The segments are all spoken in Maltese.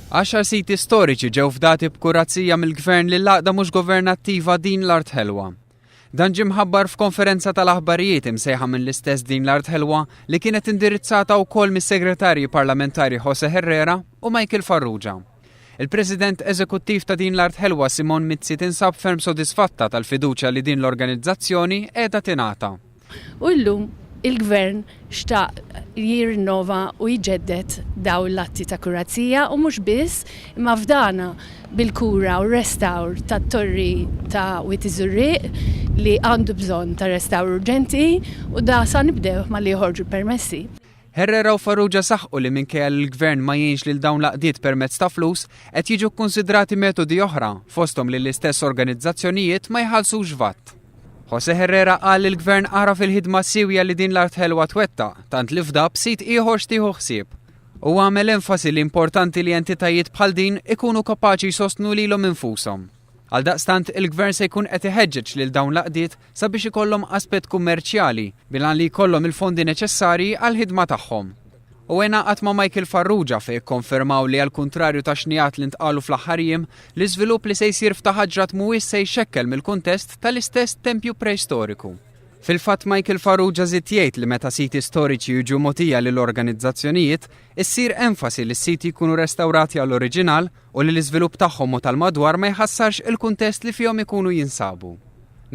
Għaxar siti storiċi ġew fdati b'kurazija mill-Gvern lill-għaqda mhux governattiva Din l-Art Ħelwa. Dan ġie mħabbar f'konferenza tal-aħbarijiet imsejħa mill-istess Din l-Art Ħelwa li kienet indirizzata wkoll mis-Segretarji Parlamentari Jose Herrera u Michael Farrugia. Il-President Eżekuttiv ta' Din l-Art Ħelwa Simone Mizzi tinsab ferm sodisfatta tal-fiduċja li din l-organizzazzjoni qiegħda tingħata. U llum il-Gvern xtaq jirrinnova u jġedded dawn l-atti ta' kurazija u mhux biss, imma fdana bil-kura u r-restawr tat-torri ta' Wied iż-Żurrieq li għandu bżonn ta' restawr urġenti u da sa nibdewh malli joħorġu l-permessi. Herrera u Farrugia saħqu li minkejja li l-Gvern ma jgħinx lil dawn l-għaqdiet permezz ta' flus, qed jiġu kkunsidrati metodi oħra, fosthom li l-istess organizzazzjonijiet ma jħallsux vat. José Herrera qal li l-Gvern għaraf il-ħidma siewja li din l-art ħelwa twettaq, tant li fda b'sit ieħor x'tieħu ħsieb. Huwa għamel enfasi li importanti li entitajiet bħal din ikunu kapaċi jsostnu lilhom infushom. Għaldaqstant, il-Gvern se jkun qed iħeġġeġ lil dawn l-għaqdiet sabiex ikollhom aspett kummerċjali bil-għan li jkollhom il-fondi neċessarji għall-ħidma tagħhom. U ingħaqad ma' Michael Farrugia fejn ikkonfermaw li għall-kuntrarju ta' xnigħat li ntqalu fl-aħħar jiem, l-iżvilupp li se jsir f'Ta' Ħaġrat mhuwiex se jxekkel mill-kuntest tal-istess tempju preistoriku. Fil-fatt Michael Farrugia żied jgħid li meta siti storiċi jiġu mogħtija lil organizzazzjonijiet, issir enfasi li s-siti jkunu restawrati għall-oriġinal u li l-iżvilupp tagħhom u tal-madwar ma jħassarx il-kuntest li fihom ikunu jinsabu.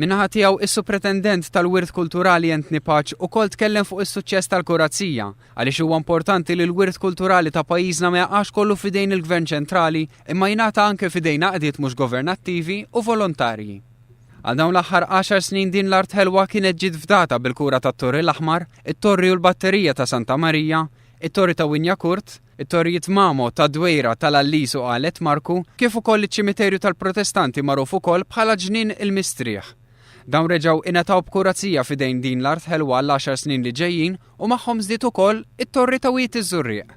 Min-naħa tiegħu, is-Supretendent tal-Wirt Kulturali Anthony Pace ukoll tkellem fuq is-suċċess tal-kurazija, għaliex huwa importanti li l-wirt kulturali ta' pajjiżna ma jaqax kollu f'idejn il-Gvern ċentrali imma jingħata anke f'idejn għaqdiet mhux governattivi u volontarji. Għal dawn l-aħħar għaxar snin din l-art ħelwa kienet ġiet fdata bil-kura tat-Torri l-Aħmar, it-Torri u l-Batterija ta' Santa Marija, it-Torri ta' Wignacourt, It-torrijiet Mamo, ta' Dwejra, tal-Għallis u Qalet Marku, kif ukoll iċ-ċimiterju tal-Protestanti magħruf ukoll bħala Ġnien il-Mistrieħ. Dawn reġgħu ingħataw b'kurazija f'idejn din l-art ħelwa għall-għaxar snin li ġejjin u magħhom żdied ukoll it-torri ta' Wied iż-Żurrieq.